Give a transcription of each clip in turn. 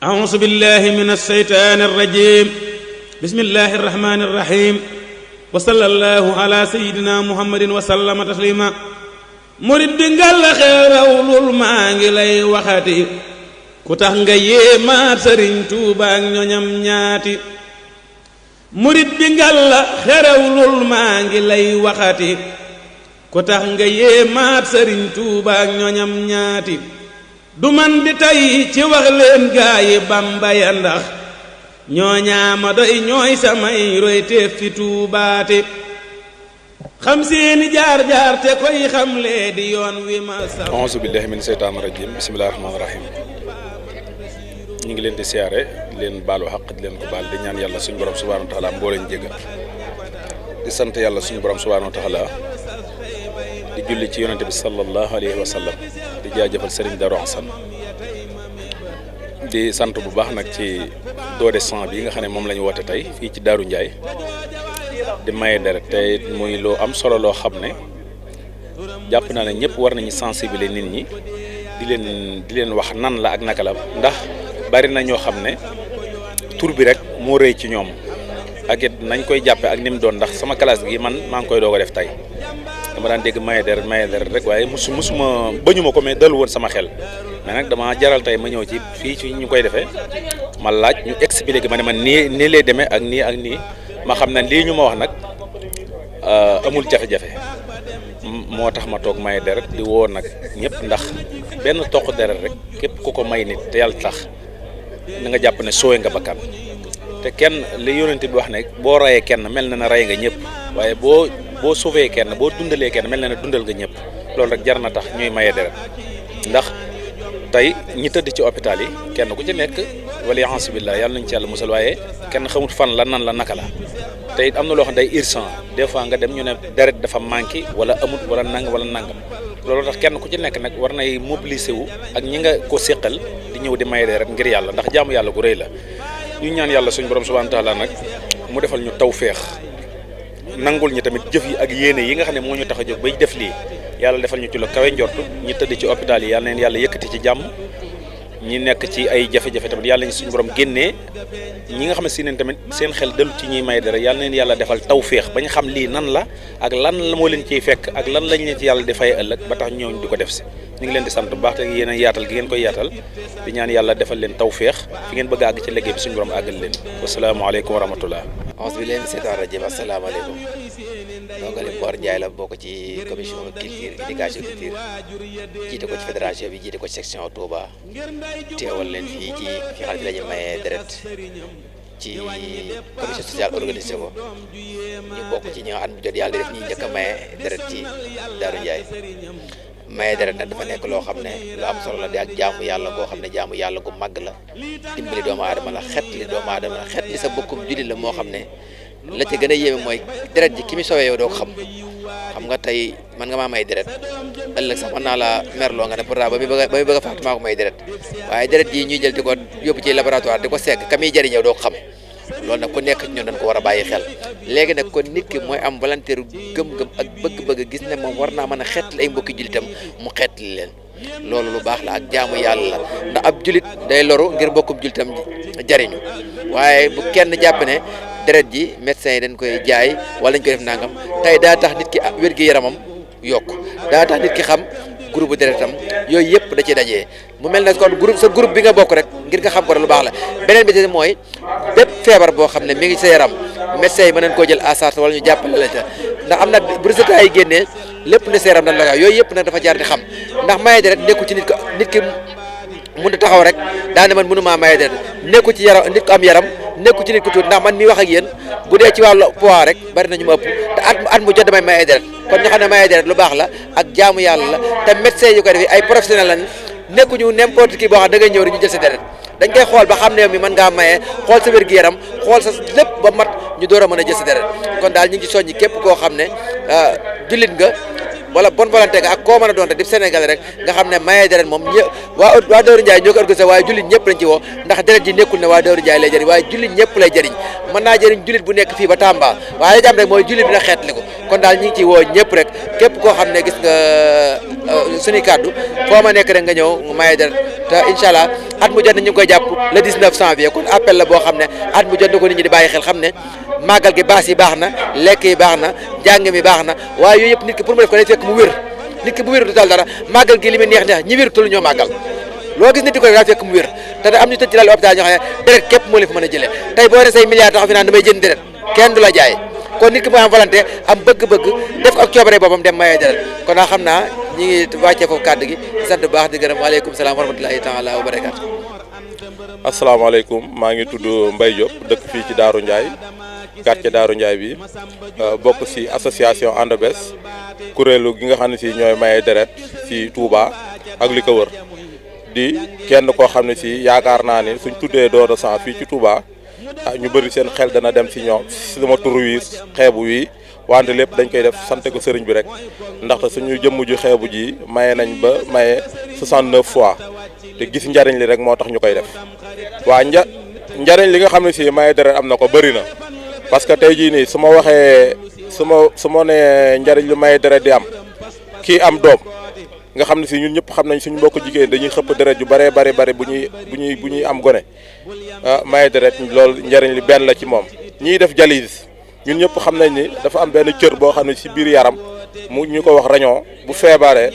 أعوذ بالله من الشيطان الرجيم بسم الله الرحمن الرحيم وصلى الله على سيدنا محمد وسلم تسليما murid bi ngal xerawlul maa ngi lay waxati ku tax nga yéemaat Sëriñ Tuuba ak ñoñam ñaati murid bi ngal xerawlul maa ngi lay waxati ku tax nga yéemaat Sëriñ Tuuba ak ñoñam ñaati du man di tey ci wax leen gaayi Bamba ya ndax ñooñaama doy ñooy samay roy teef fi tuubaate xam seeni jaar-jaar te koy xamlee di yoon wi ma sax. auzu billahi min seytaani rajim bismillahi rahmaani rahim ñu ngi leen di siyaare di leen baalu xaq di leen ko baal di ñaan yàlla suñu borom subhaanahu wa taala mboo leen jégal di sant yàlla suñu borom subhaanahu wa taala di julli ci yonente bi sallallahu alayhi wa sallam di jaajëfal Serigne Darou Assane di sant bu baax nag ci don de sang bi nga xam ne moom la ñu woote tey fii ci Daaru Njaay di maye deret te muy loo am solo loo xam ne jàpp naa ne ñëpp war nañu sensibiliser nit ñi di leen wax nan la ak naka la ndax bari na ñoo xam ne tur bi rek moo rëy ci ñoom ak it nañ koy jàppe ak ni mu doon ndax sama classe gi man maa ngi koy doog a def tey dama daan dégg maye deret rek waaye musuma bañuma ko mais dalu woon sama xel mais nag dama jaral tey ma ñëw ci fii ci ñu koy defee ma laaj ñu expliqué ma ne man nii lay demee ak nii ak nii ma xam ne lii ñu ma wax nag amul jafe-jafe moo tax ma toog maye deret di woo nag ñëpp ndax benn toq deret rek képp ku ko may nit te yàlla tax na nga jàpp ne sooy nga bakkan te kenn li yonent bi wax ne boo rayee kenn mel na ne rey nga ñëpp waaye boo sauvé kenn boo dundalee kenn mel na ne dundal nga ñëpp loolu rek jar na tax ñuy maye deret ndax tey ñi tëdd ci hôpital yi kenn ku ci nekk wala alhamdulilah yàlla nañu ci yàlla musal waaye kenn xamut fan la nan la naka la te it am na loo xam ne day urgent des fois nga dem ñu ne deret dafa manqué wala amut wala nangam loolu tax kenn ku ci nekk nag war nay mobiliser wu ak ñi nga ko séqal di ñëw di maye deret ngir yàlla ndax jaamu yàlla gu rëy la ñu ñaan yàlla suñu borom subhanahu wa taala nag mu defal ñu tawféex nangul ñi tamit jëf yi ak yéene yi nga xam ne moo ñu tax a jóg bay def lii yàlla defal ñu ci la kawe njortu ñi tëdd ci hôpital yi yàlla neen yàlla yëkkati ci jàmm ñi nekk ci ay jafe-jafe tamit yàlla ñu suñu borom génnee ñi nga xam ne si neen tamit seen xel dellu ci ñuy may dara yàlla neen yàlla defal tawféex ba ñu xam lii nan la ak lan la moo leen ciy fekk ak lan lañ leen ci yàlla di fay ëllëg ba tax ñëw di ko def si ñu ngi leen di sant bu baax te yéen a yaatal gi ngeen koy yaatal di ñaan yàlla defal leen tawféex fi ngeen bëgg a àgg ci liggéey bi suñu borom àggal leen wasalaamaaleykum wa rahmatullah auzu billaahi mina sheytaani rajiim asalaamaaleykum donc li Mor Ndiaye la bokk ci commission culture éducation culture jiite ko ci fédération bi jiite ko ci section Touba teewal leen fii ci fi xam ne dañuy maye deret ci commission sociale organisé ko ñu bokk ci ñi nga at mi jot yàlla di def ñuy njëkk a maye deret ci Daaru Njaay maye deret nag dafa nekk loo xam ne lu am solo la di ak jaamu yàlla goo xam ne jaamu yàlla gu màgg la dimbali doomu aadama la xet li doomu aadama la xet li sa bokkum jullit la moo xam ne la ca gën a yéeme mooy deret ji ki mi sowee yow doo ko xam nga tey man nga maa may deret ëllëg sax mën naa la merloo nga ne pourtant ba muy bëgg a faatu maa ko may deret waaye deret ji ñuy jël di ko yóbbu ci laboratoire di ko segg ka muy jëriñ yow doo ko xam loolu nag ku nekk ñun dañ ko war a bàyyi xel léegi nag kon nit ki mooy am volontaire gëm-gëm ak bëgg-bëgg gis ne moom war naa mën a xeetli ay mbokki jullitam mu xeetli leen loolu lu baax la ak jaamu yàlla la ndax ab jullit day loru ngir mbokkum jullitam jariñu waaye bu kenn jàpp ne deret ji médecins yi dañ koy jaay wala dañ koy def nangam tey daa tax nit ki wér-gi-yaramam yokk daa tax nit ki xam groupe deretam yooyu yëpp da ci dajee mu mel ne kon groupe bi nga bokk rek ngir nga xam ko lu baax la beneen bi mooy bépp feebar boo xam ne mi ngi sa yaram médecins yi mën nañ koo jël à charge wala ñu jàppale la ca ndax am na bu résultat yi génnee lépp ne sa yaram dañ la ko yooyu yëpp nag dafa jaar di xam ndax maye deret nekku ci nit ki mun a taxaw rek daane man mënu maa maye deret nekku ci yaram nit ko am yaram nekku ci nit ku tuuti ndax man mi wax ak yéen bu dee ci wàllu poids rek bari nañu ma ëpp te at mu jot damay maye deret kon ñu xam ne maye deret lu baax la ak jaamu yàlla la te médecins yu ko defee ay professionnels lañ nekkuñu n'importe qui boo xam da ngay ñëw rek ñu jël sa deret dañ koy xool ba xam ne yow mi mën ngaa maye xool sa wér-gu-yaram xool sa lépp ba mat ñu door a mën a jël sa deret kon daal ñu ngi ci soññi képp koo xam ne jullit nga wala bonne volonté nga ak koo mën a doon rek di Sénégal rek nga xam ne maye deret moom waa Daaru Njaay ñoo ko organisé waaye jullit ñëpp lañ ci woo ndax deret ji nekkul ne waa Daaru Njaay lay jëriñ waaye jullit ñëpp lay jëriñ mën naa jëriñ jullit bu nekk fii ba Tamba waaye jàmm rek mooy jullit bi na xeetli ko kon daal ñu ngi ciy woo ñëpp rek képp koo xam ne gis nga suñuy kàddu foo ma nekk rek nga ñëw maye deret te incha allah at mu jot na ñu ngi koy jàpp le 19 janvier kon appel la boo xam ne at mu jot na ko nit ñi di bàyyi xel xam ne màggal gi baas yi baax na lekk yi baax na jàng mi baax na waaye yooyu yëpp nit ki pour mu def ko day fekk mu wér nit ki bu wér du tal dara màggal gi li muy neex ñi wérutul ñoo màggal loo gis nit di ko daa fekk mu wér te da am ñu tëj ci lal hôpital ñoo xam ne deret képp moo leen fi mën a jëlee tey boo ne say milliards taxaw fi naan damay jënd deret kenn du la jaay kon nit ki mooy am volonté am bëgg-bëgg def ko ak coobare boppam dem mayee deret kon naa xam naa ñi ngi wàccee foofu kàddu gi sant bu baax di gërëm waaleykum salaam wa rahmatulahi taala wa barakaatu. asalaamaaleykum maa ngi tudd Mbaye Diop dëkk fii ci Daaru Ndiaye quartier Daaru Ndiaye bi bokk ci association And Bess kuréelu gi nga xam ne si ñooy maye deret ci Touba ak li ko wër di kenn koo xam ne si yaakaar naa ni suñ tuddee don de sang fii ci Touba ñu bëri seen xel dana dem ci ñoom sama tur wi xeebu wi wante lépp dañ koy def sant ko sëriñ bi rek ndaxte suñu jëmm ju xeebu ji maye nañ ba maye 69 fois te gis njariñ li rek moo tax ñu koy def waa njariñ li nga xam ne si maye deret am na ko bëri na parce que tey jii nii su ma waxee su ma nee njariñ lu maye deret di am kii am doom nga xam ne si ñun ñëpp xam nañ suñu mbokk jigéen dañuy xëpp deret yu bëree bëri bu ñuy am gone maye deret loolu njariñ li benn la ci moom ñiy def dialyse ñun ñëpp xam nañ ni dafa am benn cër boo xam ne si biir yaram mu ñu ko wax rañoo bu feebaree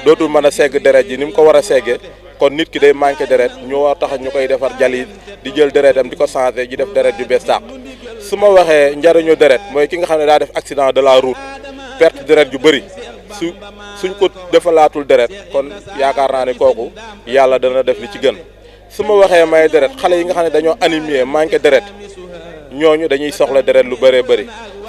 dootul mën a segg deret ji ni mu ko war a seggee kon nit ki day manqué deret ñu war tax ñu koy defar dialyse di jël deretam di ko changé ji def deret yu bees tàq su ma waxee njariñu deret mooy ki nga xam ne daa def accident de la route perte deret yu bëri suñ ko defalaatul deret kon yaakaar naa ne kooku yàlla dana def li ci gën su ma waxee may deret xale yi nga xam ne dañoo anémie manqué deret ñooñu dañuy soxla deret lu bëree bëri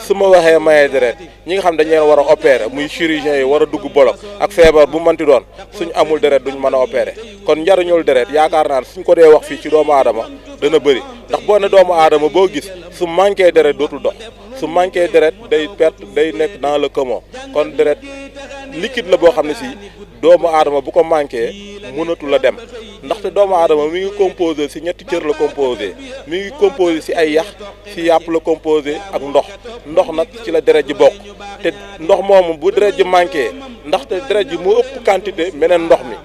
su ma waxee maye deret ñi nga xam dañ leen war a opérer muy chirurgien yi war a dugg bolok ak feebar bu mënti doon suñ amul deret duñ mën a opérer kon njariñul deret yaakaar naa ne suñ ko dee wax fii ci doomu aadama dana bëri ndax boo ne doomu aadama boo gis su manqué deret dootul dox su manqué deret day perte day nekk dans le coma kon deret liquide la boo xam ne si doomu aadama bu ko manqué mënatu la dem ndaxte doomu aadama mi ngi composé si ñetti cër la composé mi ngi composé si ay yax si yàpp la composé ak ndox nag ci la deret ji bokk te ndox moomu bu deret ji manqué ndaxte deret ji moo ëpp quantité meneen ndox mi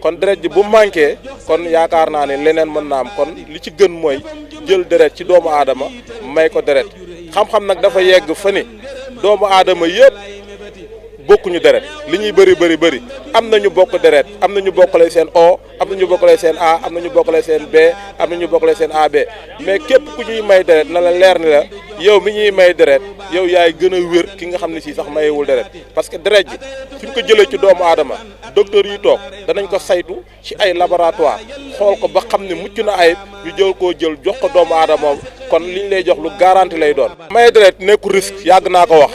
kon deret ji bu manqué kon yaakaar naa ne leneen mën naa am kon li ci gën mooy jël deret ci doomu aadama may ko deret xam-xam nag dafa yegg fa ni doomu aadama yëpp bokkuñu deret li ñuy bëri am na ñu bokk deret am na ñu bokkale seen O am na ñu bokkale seen A am na ñu bokkale seen B am na ñu bokkale seen AB mais képp ku ñuy may deret na la leer ni la yow mi ñuy may deret yow yaay gën a wér ki nga xam ne si sax mayewul deret parce que deret ji suñ ko jëlee ci doomu aadama docteur yi toog danañ ko saytu ci ay laboratoire xool ko ba xam ne mucc na ayib ñu jël koo jël jox ko doomu aadama moom kon liñ lay jox lu garanti lay doon. maye deret nekku risque yàgg naa ko wax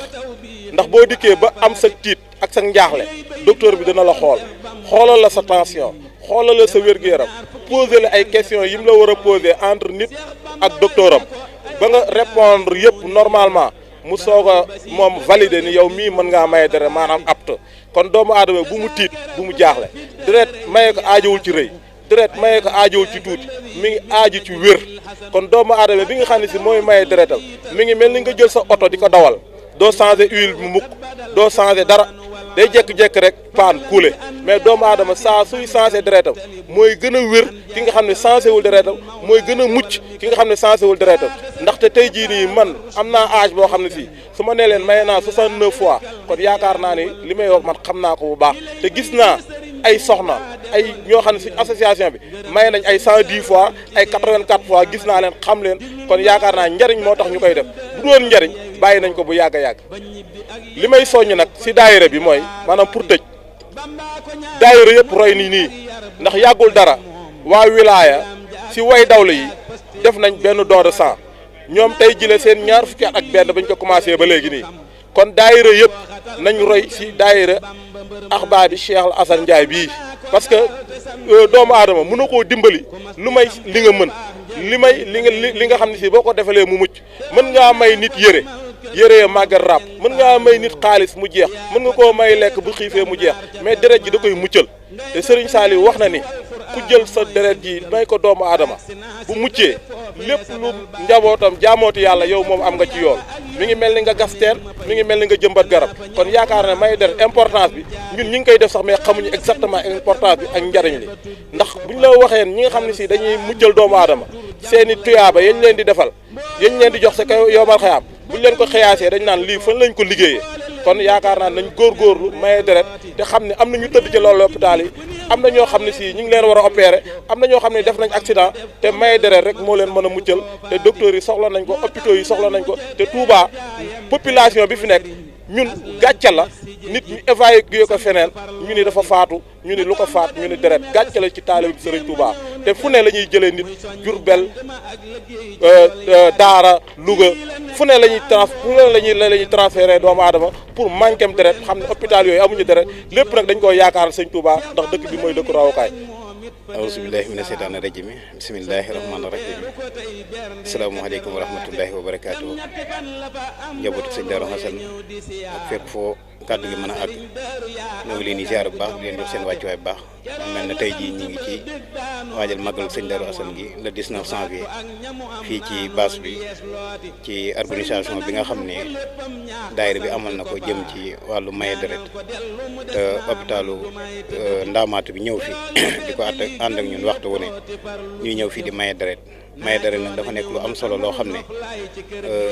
ndax boo dikkee ba am sa tiit ak sa njaaxle docteur bi dana la xoolal la sa tension xoolal la sa wér-gu-yaram poser la ay questions yi mu la war a poser entre nit ak docteur am ba nga répondre yëpp normalement mu soog a moom valider ni yow mii mën ngaa maye deret maanaam apte kon doomu aadama bu mu tiit bu mu jaaxle deret maye ko aajowul ci rëy deret maye ko aajowul ci tuuti mi ngi aaju ci wér kon doomu aadama bi nga xam ne si mooy maye deretam mi ngi mel ni nga jël sa oto di ko dawal doo changer huile bi mukk doo changer dara day jékki-jékki rek paan kuule mais doomu aadama saa suy changer deretam mooy gën a wér ki nga xam ne changer wul deretam mooy gën a mucc ki nga xam ne changer wul deretam ndaxte tey jii nii man am naa âge boo xam ne si su ma nee leen maye naa 69 fois kon yaakaar naa ni li may wax man xam naa ko bu baax te gis naa ay soxna ay ñoo xam ne si association bi maye nañ ay 110 fois ay 84 fois gis naa leen xam leen kon yaakaar naa njariñ moo tax ñu koy def bu doon njariñ bàyyi nañ ko bu yàgg a yàgg li may soññ nag si daayira bi mooy maanaam pour tëj daayira yëpp roy ni nii ndax yàggul dara waa wilaaya si way dawle yi def nañ benn don de sang ñoom tey jile seen ñaar fukki at ak benn bañ ko commencé ba léegi nii kon daayira yëpp nañ roy si daayira axbaa bi Cheikh Assane Ndiaye bii parce que doomu aadama mën na koo dimbali lu may li nga mën li nga xam ne si boo ko defalee mu mucc mën ngaa may nit yére ya màggat ràpp mën ngaa may nit xaalis mu jeex mën nga koo may lekk bu xiifee mu jeex mais deret ji da koy muccal te Serigne Saliou wax na ni ku jël sa deret ji may ko doomu aadama bu muccee lépp lu njabootam jaamooti yàlla yow moom am nga ci yoon mi ngi mel ni nga gas teen mi ngi mel ni nga jëmbat garab kon yaakaar ne may deret importance bi ñun ñi ngi koy def sax mais xamuñu exactement importance bi ak njariñ li ndax buñ la waxee ñi nga xam ne si dañuy muccal doomu aadama seeni tuyaaba yañ leen di defal yañ leen di jox sa kaw yowmal xayaam buñ leen ko xëyaasee dañ naan lii fan lañ ko liggéeyee kon yaakaar naa nañ góorgóorlu maye deret te xam ne am na ñu tëdd ci loolu hôpital yi am na ñoo xam ne si ñu ngi leen war a opérer am na ñoo xam ne def nañ accident te maye deret rek moo leen mën a muccal te docteurs yi soxla nañ ko hôpitaux yi soxla nañ ko te Touba population bi fi nekk ñun gàcce la nit ñu évacué ko feneen ñu ni dafa faatu ñu ni lu ko faat ñu ni deret gàcce la ci taalibe bi Sëriñ Touba te fu ne la ñuy jëlee nit Diourbel Daara Louga fu ne la ñuy transféré doomu aadama pour manquem deret xam ne hôpital yooyu amuñu deret lépp nag dañ koy yaakaar Sëriñ Touba ndax dëkk bi mooy dëkk rawukaay. awuzu billahi mina sheytaani rajim bismillahi rahmaani rahim asalaamaaleykum wa rahmatullahi wa barakaatu njabootu sëñ Darou Hassane ak fépp foo kàddu gi mën a àgg ñoo ngi leen di ziar bu baax di leen jox seen wàccuwaay bu baax mel na tey jii ñu ngi ci waajal màggal sëñ Darou Hassane gi le 19 janvier fii ci base bi ci organisation bi nga xam ne daayira bi amal na ko jëm ci wàllu maye deret te hôpitalu Ndaamaatu bi ñëw fi di ko ànd ak ñun waxtu wu ne ñuy ñëw fii di maye deret nag dafa nekk lu am solo loo xam ne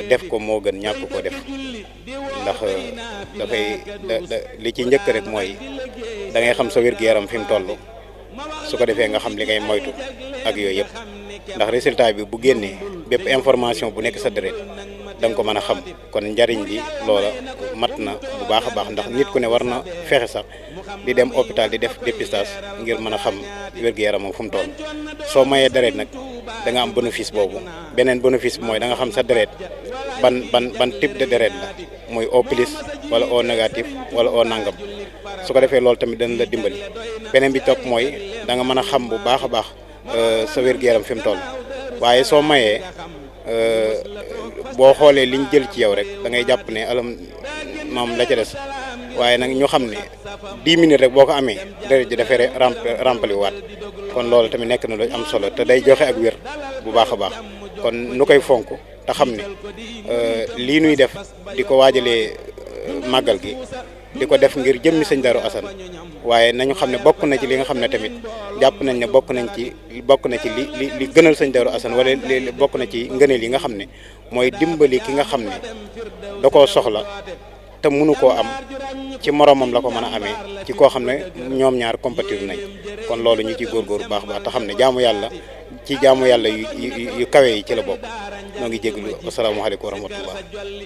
def ko moo gën ñàkk koo def ndax dafay li ci njëkk rek mooy da ngay xam sa wér-gu-yaram fi mu toll su ko defee nga xam li ngay moytu ak yooyu yëpp ndax résultat bi bu génnee bépp information bu nekk sa deret da nga ko mën a xam kon njariñ li loola mat na bu baax a baax ndax nit ku ne war na fexe sax di dem hôpital di def dépistage ngir mën a xam wér-gu-yaramam fu mu toll soo mayee deret nag da nga am bénéfice boobu beneen bénéfice bi mooy da nga xam sa deret ban type de deret la muy O plus wala O négatif wala O nangam su ko defee loolu tamit dana la dimbali beneen bi topp mooy da nga mën a xam bu baax a baax sa wér-gu-yaram fi mu toll waaye soo mayee boo xoolee liñ jël ci yow rek da ngay jàpp ne alam moom la ca des waaye nag ñu xam ne 10 minutes rek boo ko amee deret ji dafay rempli waat kon loolu tamit nekk na lu am solo te day joxe ak wér bu baax a baax kon nu koy fonk te xam ne lii nuy def di ko waajalee màggal gi di ko def ngir jëmmi sëñ Darou Hassane waaye nañu xam ne bokk na ci li nga xam ne tamit jàpp nañ ne bokk na ci li gënal sëñ Darou Hassane wala li bokk na ci ngëneel yi nga xam ne mooy dimbali ki nga xam ne da koo soxla te mënu koo am ci moromam la ko mën a amee ci koo xam ne ñoom ñaar compétir nañ kon loolu ñu ci góorgóor bu baax baax te xam ne jaamu yàlla ci jaamu yàlla yu kawe yi ci la bokk ñoo ngi jéglu asalaamaaleykum wa rahmatullah.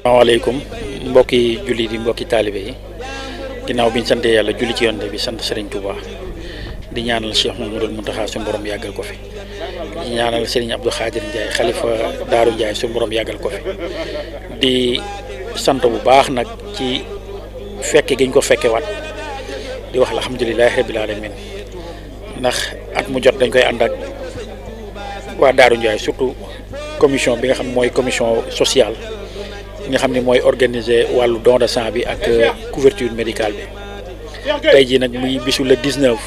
asalaamaaleykum mbokki jullit yi mbokki taalibe yi ginnaaw bi ñu sante yàlla julli ci yonte bi sant Serigne Touba di ñaanal Cheikh Mamadou Mountakha suñu borom yàggal ko fi di ñaanal Serigne Abdou Khadir Ndiaye xalifa Daaru Ndiaye suñu borom yàggal ko fi di sant bu baax nag ci fekke gi ñu ko fekke waat di wax alhamdulilahi rabbil alamin ndax at mu jot dañ koy ànd ak waa Daaru Ndiaye surtout commission bi nga xam mooy commission sociale nga xam ne mooy organiser wàllu don de sang bi ak couverture médicale bi tey jii nag muy bisu le 19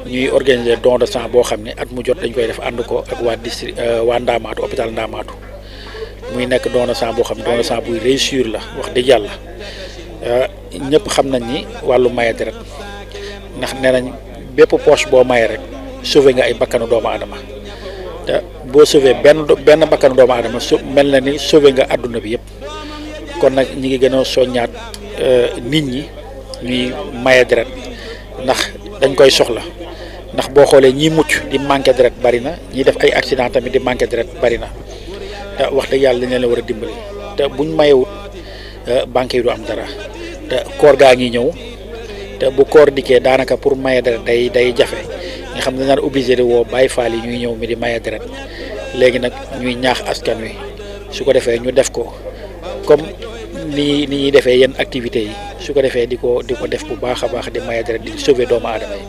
ñuy organiser don de sang boo xam ne at mu jot dañ koy def ànd ko ak waa Ndaamaatu hôpital Ndaamaatu muy nekk don de sang boo xam ne don de sang buy réussir la wax dëgg yàlla ñëpp xam nañ ni wàllu maye deret ndax nee nañ bépp poche boo maye rek sauvé nga ay bakkanu doomu aadama te boo sauvé benn bakkanu doomu aadama mel na ni sauvé nga àdduna bi yëpp kon nag ñi ngi gën a soññaat nit ñi ñuy maye deret ndax dañ koy soxla ndax boo xoolee ñi mucc di manqué deret bari na ñi def ay accident tamit di manqué deret bari na te wax dëgg yàlla dañ leen war a dimbali te buñ mayewut banque yi du am dara te koor gaa ngi ñëw te bu koor dikkee daanaka pour maye deret day jafe nga xam ne dañ naan obligé de woo Baay Faal yi ñuy ñëw mi di maye deret léegi nag ñuy ñaax askan wi su ko defee ñu def ko comme ni ñuy defee yenn activités yi su ko defee di ko def bu baax a baax di maye deret di sauver doomu aadama yi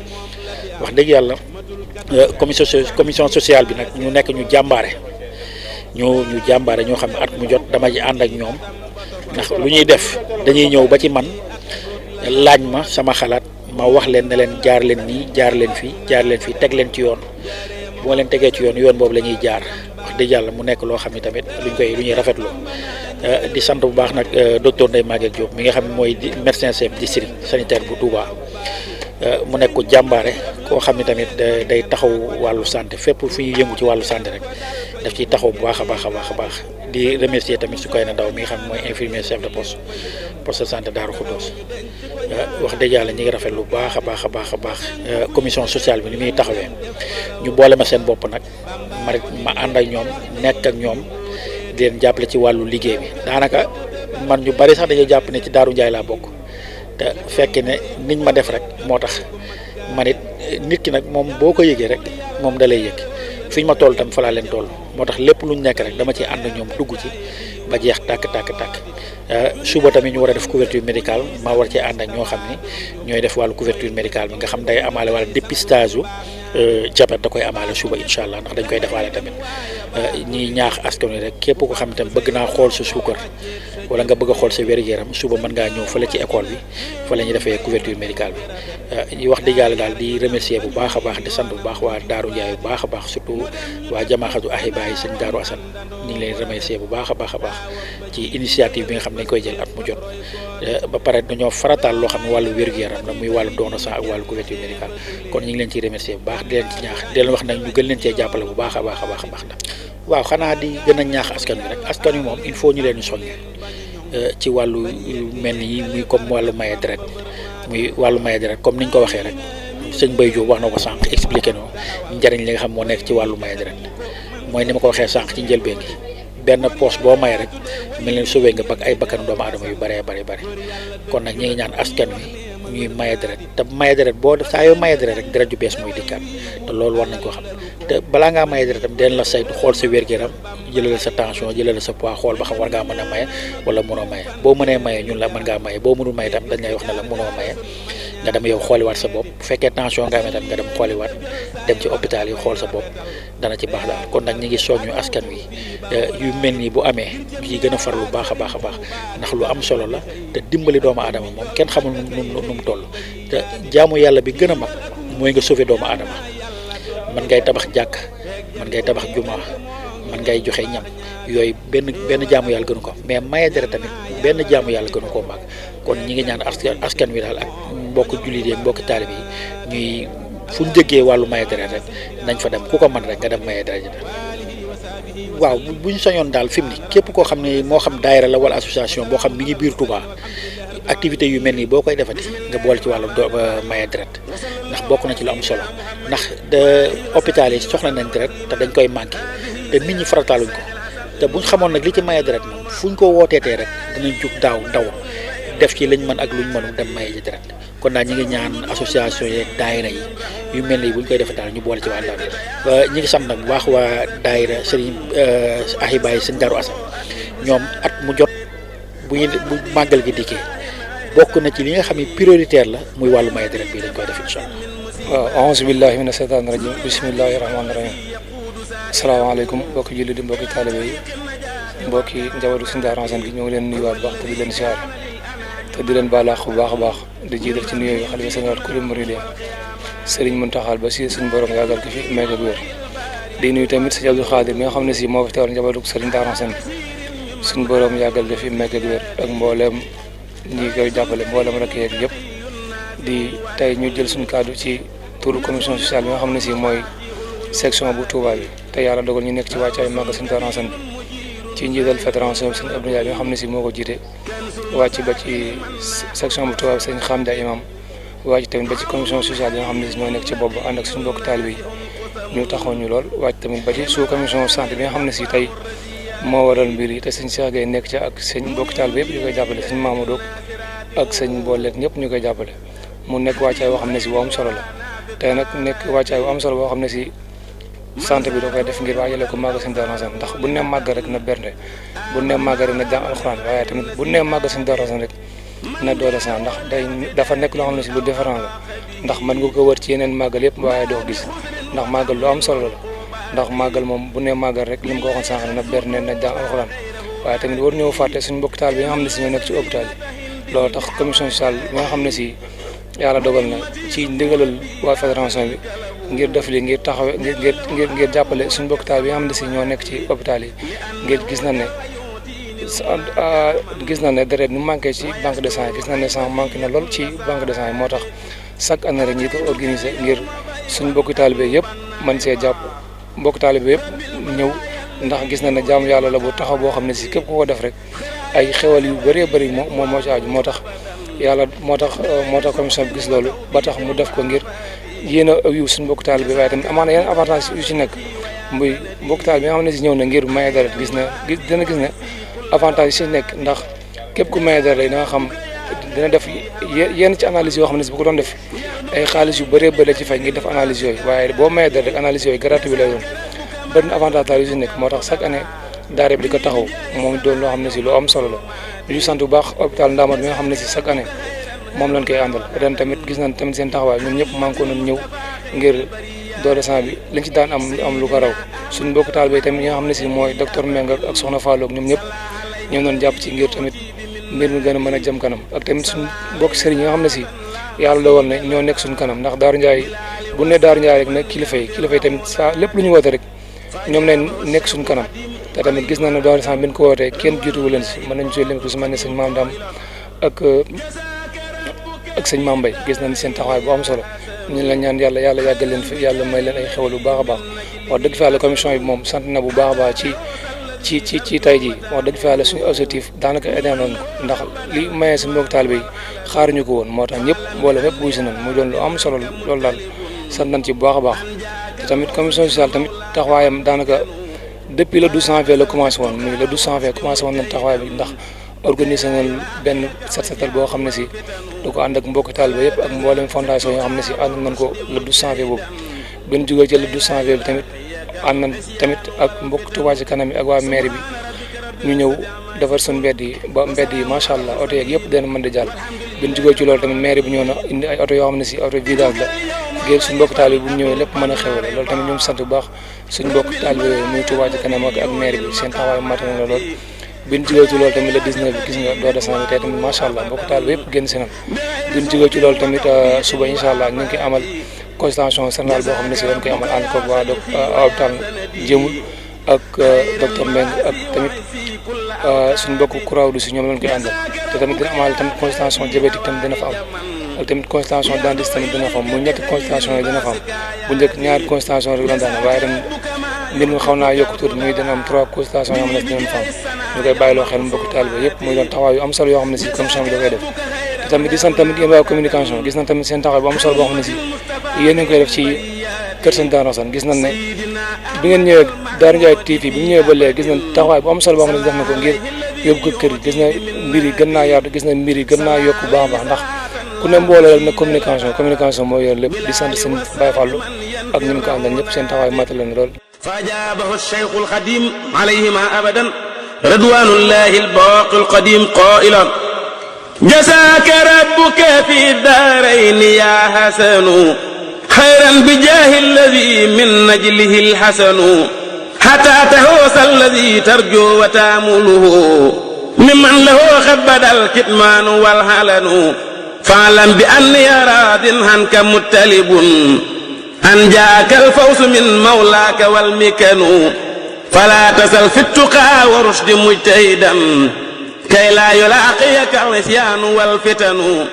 wax dëgg yàlla commission sociale bi nag ñu nekk ñu jàmbaare ñu jàmbaare ñoo xam ne at mu jot dama ji ànd ak ñoom ndax lu ñuy def dañuy ñëw ba ci man laaj ma sama xalaat ma wax leen ne leen jaar leen nii jaar leen fii teg leen ci yoon bu ma leen tegee ci yoon boobu la ñuy jaar wax dëgg yàlla mu nekk loo xam ne tamit lu ñuy rafetloo di sant bu baax nag docteur Ndeye Maguette Diop mi nga xam ne mooy médecin chef district sanitaire bu Touba mu nekk ko jàmbaare koo xam ne tamit day taxaw wàllu santé fépp fu ñuy yëngu ci wàllu santé rek daf ciy taxaw bu baax a baax di remercier tamit su koy na ndaw mi nga xam ne mooy infirmier chef de poste de santé Darou Khoudoss wax dëgg yàlla ñi ngi rafetlu bu baax a baax commission sociale bi ni muy taxawee ñu boole ma seen bopp nag ma ànd ak ñoom nekk ak ñoom di leen jàppale ci wàllu liggéey bi daanaka man ñu bari sax dañuy jàpp ne ci Darou Ndiaye laa bokk te fekk ne niñ ma def rek moo tax man it nit ki nag moom boo ko yëgee rek moom da lay yëg fi ñu ma toll tam fa laa leen toll moo tax lépp luñ nekk rek dama ci ànd ak ñoom dugg ci ba jeex tàkk suba tamit ñu war a def couverture médicale ma war ci ànd ak ñoo xam ni ñooy def wàllu couverture médicale bi nga xam day amaale wala dépistage diabète da koy amaale suba incha allah ndax dañ koy defaale tamit ñiy ñaax askan wi rek képp ko xam tam bëgg naa xool sa suukar wala nga bëgg a xool sa wér-gu-yaram suba mën ngaa ñëw fële ci école bi fa la ñuy defee couverture médicale bi wax dëgg yàlla daal di remercier bu baax a baax di sant bu baax waa Darou Ndiaye bu baax a baax surtout waa jamaaxatu ahibaay sëñ Darou Assane ñu ngi leen remercier bu baax a baax ci initiative bi nga xam ne dañ koy jël at mu jot ba pare dañoo farataal loo xam ne wàllu wér-gu-yaram la muy wàllu don de sang ak wàllu couverture médicale kon ñu ngi leen ciy remercier bu baax di leen ci ñaax di leen wax nag ñu gën leen cee jàppale bu baax a baax nag waaw xanaa di gën a ñaax askan wi rek askan wi moom il faut ñu leen soññ ci wàllu mel ni muy comme wàllu maye deret comme niñ ko waxee rek sëñ Mbaye Diop wax na ko sànq expliqué no njëriñ li nga xam moo nekk ci wàllu maye deret mooy ni ma ko waxee sànq ci njëlbeen gi benn poche boo maye rek mel ni sauvé nga ay bakkanu doomu aadama yu bëree bëri kon nag ñi ngi ñaan askan wi ñuy maye deret te maye deret boo saa yoo maye deret rek deret ju bees mooy dikkaat te loolu war nañ ko xam te balaa ngaa maye deret tam den la saytu xool sa wér-gu-yaram jëlal sa tension jëlal sa poids xool ba xam war ngaa mën a maye wala mënoo maye boo mënee maye ñun la mën ngaa maye boo mënul maye tam dañ lay wax ne la mënoo maye nga dem yow xooliwaat sa bopp bu fekkee tension nga amee tam nga dem xooliwaat dem ci hôpital yi xool sa bopp dana ci baax daal kon nag ñi ngi soññu askan wi yu mel nii bu amee yi gën a farlu baax a baax ndax lu am solo la te dimbali doomu aadama moom kenn xamul nu mu toll te jaamu yàlla bi gën a mag mooy nga sauver doomu aadama man ngay tabax jàkk man ngay tabax juma man ngay joxe ñam yooyu benn jaamu yàlla gënu ko mais maye deret tamit benn jaamu yàlla gënu koo mag kon ñi ngi ñaan askan wi daal ak mbokk jullit yi ak mbokk taalib yi ñuy fu ñu jëggee wàllu maye deret rek nañ fa dem ku ko mën rek nga dem maye deret ji waaw bu ñu soñoon daal fi mu ni képp koo xam ne moo xam daayira la wala association boo xam mi ngi biir Touba activité yu mel nii boo koy defati nga boole ci wàllu maye deret ndax bokk na ci lu am solo ndax hôpital yi soxla nañ deret te dañ koy manqué te nit ñi farataaluñ ko te buñ xamoon nag li ci maye deret moom fuñ ko wooteetee rek dinañ jug daw def ci lañ mën ak luñ mënul dem maye ji deret kon daal ñi ngi ñaan association yeeg daayira yi yu mel nii buñ koy defee daal ñu boole ci waa daal ñi ngi sant nag bu baax waa daayira Serigne Ahibaay sëñ Darou Assane ñoom at mu jot bu màggal gi dikkee bokk na ci li nga xam ne prioritaire la muy wàllu maye deret bi dañ koy def incha allah. waaw auzu billahi mina seytaani rajim bismillahi rahmaani rahim asalaamaaleykum mbokki julli di mbokki taalibe yi mbokki njabootu sëñ Darou Assane gi ñoo ngi leen nuyuwaat bu baax te di leen siyaar te di leen baalaax bu baax a baax di jiital ci nuyoo yi xalifa général kullu murid Serigne Mountakha ba si suñu borom yàggal ko fi may ko wér di nuyu tamit Serigne Abdou Khadir mi nga xam ne si moo fi teewal njabootu Serigne Darou Assane suñu borom yàggal ko fi may ko wér ak mboolem ñi koy jàppale mboolem rek yeeg yëpp di tey ñu jël suñu kàddu ci turu commission sociale bi nga xam ne si mooy section bu Touba bi te yàlla dogal ñu nekk ci wàccaay màggal Serigne Darou Assane bi ci njiital fédération bi Serigne Abdou Ndiaye bi nga xam ne si moo ko jiite wàcc ba ci section bu Touba bi Serigne Khamda imam wàcc tamit ba ci commission sociale yi nga xam ne si ñoo nekk ci bopp ànd ak suñu mbokk taalibe yi ñu taxaw ñu lool wàcc tamit ba ci sous commission santé bi nga xam ne si tey moo waral mbir yi te sëñ Cheikh Gueye nekk ca ak sëñ mbokk taalibe yëpp ñu koy jàppale sëñ Mamadou ak sëñ Mboolek ñëpp ñu koy jàppale mu nekk wàccaay boo xam ne si bu am solo la tey nag nekk wàccaay bu am solo boo xam ne si santé bi da koy def ngir waajale ko màggal sëñ Darou Assane ndax bu ne màgg rek na bernde bu ne màgg rek na jàng alxuraan waaye tamit bu ne màggal sëñ Darou Assane rek na doole sant ndax dafa nekk loo xam ne si lu différent la ndax mën nga ko wër ci yeneen màggal yëpp waaye doo gis ndax màggal lu am solo la ndax màggal moom bu ne màggal rek li mu ko waxoon sànq na berne na jàng alxuraan waaye tamit war ñëw fàtte suñu mbokk taal bi nga xam ne si ñoo nekk ci hôpital yi loolu tax commission sociale bi nga xam ne si yàlla dogal na ci ndigalal waa fédération bi ngir def li ngir taxawe ngir jàppale suñu mbokk taal bi nga xam ne si ñoo nekk ci hôpital yi ngir gis nañ ne deret nu manqué ci banque de sang gis nañ ne sang manqué na lool ci banque de sang yi moo tax chaque année rek ñi ko organiser ngir suñu mbokk taalibe yëpp mën see jàpp mbokk taalibe yëpp ñëw ndax gis nañ ne jaamu yàlla la bu taxaw boo xam ne si képp ku ko def rek ay xewal yu bëree bëri moo ci aju moo tax commission bi gis loolu ba tax mu def ko ngir yéen a yiw suñu mbokk taalibe waaye tamit amaana yeneen avantage yu ci nekk muy mbokk taalibe bi nga xam ne si ñëw na ngir maye deret dina gis ne avantage yi si nekk ndax képp ku maye deret da nga xam dina def yenn ci analyse yoo xam ne si bu ko doon def ay xaalis yu bëree bëri ci fay ngir def analyse yooyu waaye boo maye deret rek analyse yooyu gratuit bi lay doon bëri na avantage daal yu si nekk moo tax chaque année daara bi di ko taxaw moom doon loo xam ne si lu am solo la ñu sant bu baax hôpital Ndaamaat bi nga xam ne si chaque année moom lañ koy àndal ren tamit gis nañ tamit seen taxawaay ñun ñëpp manqué nañ ñëw ngir don de sang bi liñ ci daan am lu ko raw suñu mbokk taal bi tamit ñi nga xam ne si mooy docteur Mbengue ak soxna Falloog ñoom ñëpp ñoo doon jàpp ci ngir tamit mbir mi gën a mën a jëm kanam ak tamit suñu mbokk sëriñ yi nga xam ne si yàlla dogal ne ñoo nekk suñu kanam ndax Daaru Ndiaye bu ne Daaru Ndiaye rek nag kilifa yi tamit saa lépp lu ñu woote rek ñoom leen nekk suñu kanam te tamit gis nañ ne don de sang bi ñu ko wootee kenn jiituwu leen si mën nañu si lim ku si mel ne sëñ Maam Dam ak sëñ Maam Mbay gis nañ seen taxawaay bu am solo ñu la ñaan yàlla yàggal leen fi yàlla may leen ay xewal bu baax a baax wax dëgg fa yàlla commission bi moom sant na bu baax a baax ci tey jii wax dëgg fa yàlla suñu objectif daanaka aidé nañ ko ndax li mayee suñu mbokk taalibe yi xaaruñu ko woon moo tax ñëpp mboolem ñëpp buy si nañ muy doon lu am solo loolu daal sant nañ ci bu baax a baax te tamit commission sociale tamit taxawaayam daanaka depuis le 12 janvier la commencé woon muy le 12 janvier commencé woon nañ taxawaay bi ndax organisé nañ benn set-setal boo xam ne si du ko ànd ak mbokk taalibe yëpp ak mboolem fondation yoo xam ne si ànd nañ ko le 12 janvier boobu bi ñu jógee ci le 12 janvier bi tamit ànd nañ tamit ak mbokk Touba Ca Kanam yi ak waa mairie bi ñu ñëw defar suñu mbedd yi ba mbedd yi macha allah oto yeeg yëpp dana mën di jàll bi ñu jógee ci loolu tamit mairie bi ñëw na indi ay oto yoo xam ne si oto vidage la ngir suñu mbokk taalibe bu ñu ñëwee lépp mën a xewale loolu tamit ñu ngi sant bu baax suñu mbokk taalibe yooyu muy Touba Ca Kanam ak mairie bi seen taxawaay matal na lool bi ñu jógee ci loolu tamit le 19 bi gis nga don de sang bi tey tamit macha allah mbokk taalibe yëpp génn si nan bi ñu jógee ci loolu tamit suba incha allah ñu ngi koy amal consultation générale boo xam ne si dañ koy amal ànd ko waa hôpital Jéemul ak docteur Mbengue ak tamit suñu mbokk Kourawdu si ñoom lañ koy àndal te tamit dina amal tamit consultation diabétique tamit dina fa am ak tamit consultation dentiste tamit dina fa am mu ñetti consultation yi dina fa am bu njëkk ñaari consultation rek lan daan waaye ren mbir mi xaw naa yokk tuuti muy dina am 3 consultation yoo xam ne si dinañ fa am ñu koy bàyyiloo xel mbokk taalibe yëpp muy doon taxawaay yu am solo yoo xam ne si commission bi da koy def te tamit di sant tamit yéen waa communication gis nañ tamit seen taxawaay bu am solo boo xam ne si yéen a ngi koy def ci kër seen Daaru Xasan gis nañ ne bi ngeen ñëwee Daaru Ndiaye TV bi ñu ñëwee ba léegi gis nañ taxawaay bu am solo boo xam ne si def na ko ngir yóbbu ko kër yi gis na mbir yi gën naa yaatu gis na mbir yi gën naa yokk bu baax a baax ndax ku ne mbooloo rek ne communication moo yor lépp di sant seen Baye Fallou ak ñi mu ko àndal ñëpp seen taxawaay matal na lool فأجابه الشيخ الخديم عليهما أبدا رضوان الله الباقي القديم قائلا جزاك ربك في الدارين يا حسن خيرا بجاه الذي من نجله الحسن حتى تهوس الذي ترجو وتامله ممن له خبد الكتمان والهلن فاعلم بأني راض عنك متلب أن جاءك الفوز من مولاك والمكن فلا تسل في التقى ورشد مجتهدا كي لا يلاقيك العصيان والفتن